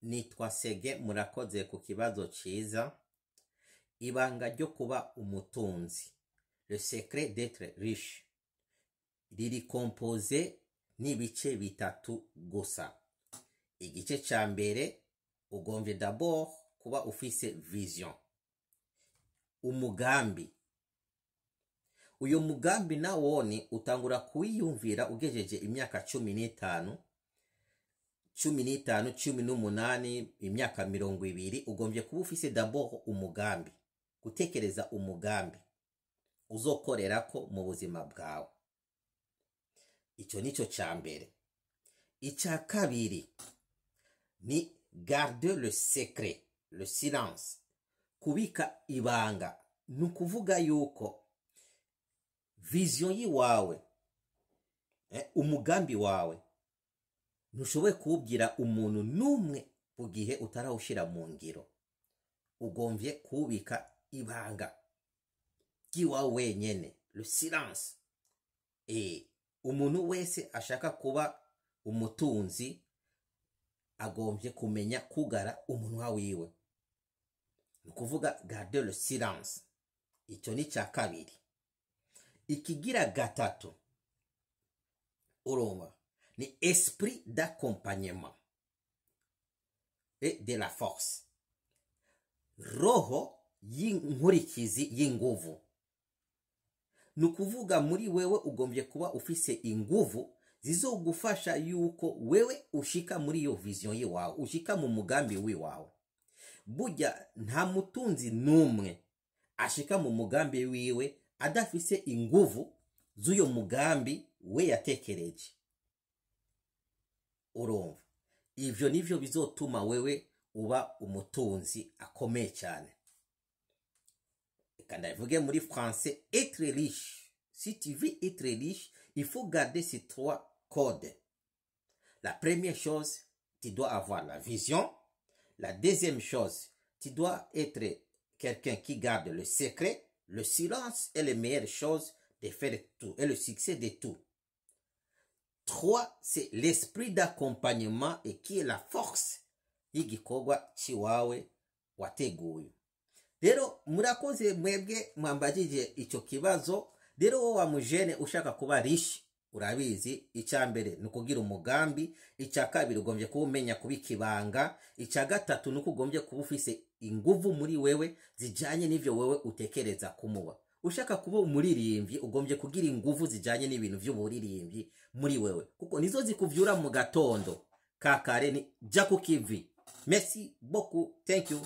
Nitwa Sege, murakoze ku kibazo ciza. Ibanga ryo kuba umutunzi, le secret d'être riche, riri composé n'ibice bitatu gusa. Igice ca mbere, ugomvye d'abord kuba ufise vision, umugambi. Uyo mugambi nawone utangura kuwiyumvira ugejeje imyaka 15, 15, 18, imyaka 20. Ugombye kuba ufise d'abord umugambi, gutekereza umugambi uzokorerako mu buzima bwawe. Icyo nico ca mbere. Icya kabiri ni garder le secret, le silence, kubika ibanga. Ni ukuvuga yuko vision yiwawe, umugambi wawe, ntushoboye kuwubwira umuntu n'umwe mu gihe utarawushyira mu ngiro. Ugombye kuwubika ibanga ry'iwawe wenyene, le silence. Umuntu wese ashaka kuba umutunzi agombye kumenya kugara umunwa wiwe, ni ukuvuga garder le silence. Icyo ni icya kabiri. Ikigira gatatu, urumva, ni esprit d'accompagnement et de la force, roho y'inkurikizi y'inguvu. Ni ukuvuga muri wewe ugombye kuba ufise inguvu zizogufasha yuko wewe ushika muri iyo vision yiwawe, ushika mu mugambi wiwawe. Burya nta mutunzi n'umwe ashika mu mugambi wiwe adafise inguvu z'uyo mugambi we yatekereje. Urumva, ivyo nivyo bizotuma wewe uba umutunzi akomeye cyane. Reka ndabivuge muri français: être riche, si tu veux être riche, il faut garder ces trois codes. La première chose, tu dois avoir la vision. La deuxième chose, tu dois être quelqu'un qui garde le secret. Le silence est la meilleure chose de faire tout et le succès de tout. Trois, c'est l'esprit d'accompagnement et qui est la force y'igikorwa ciwawe wateguye. Rero murakoze mwebwe mwambajije ico kibazo. Rero wowe wa mujene ushaka kuba riche, urabizi: icya mbere ni ukugira umugambi, icya kabiri ugombye kuba umenya kubika ibanga, icya gatatu ni uko ugombye kuba ufise inguvu muri wewe zijyanye n'ivyo wewe utekereza kumuba. Ushaka kuba umuririmbyi, ugombye kugira inguvu zijyanye n'ibintu by'uburirimbyi muri wewe, kuko nizo zikuvyura mu gatondo kakare ni jya ku kivi. Merci beaucoup, thank you.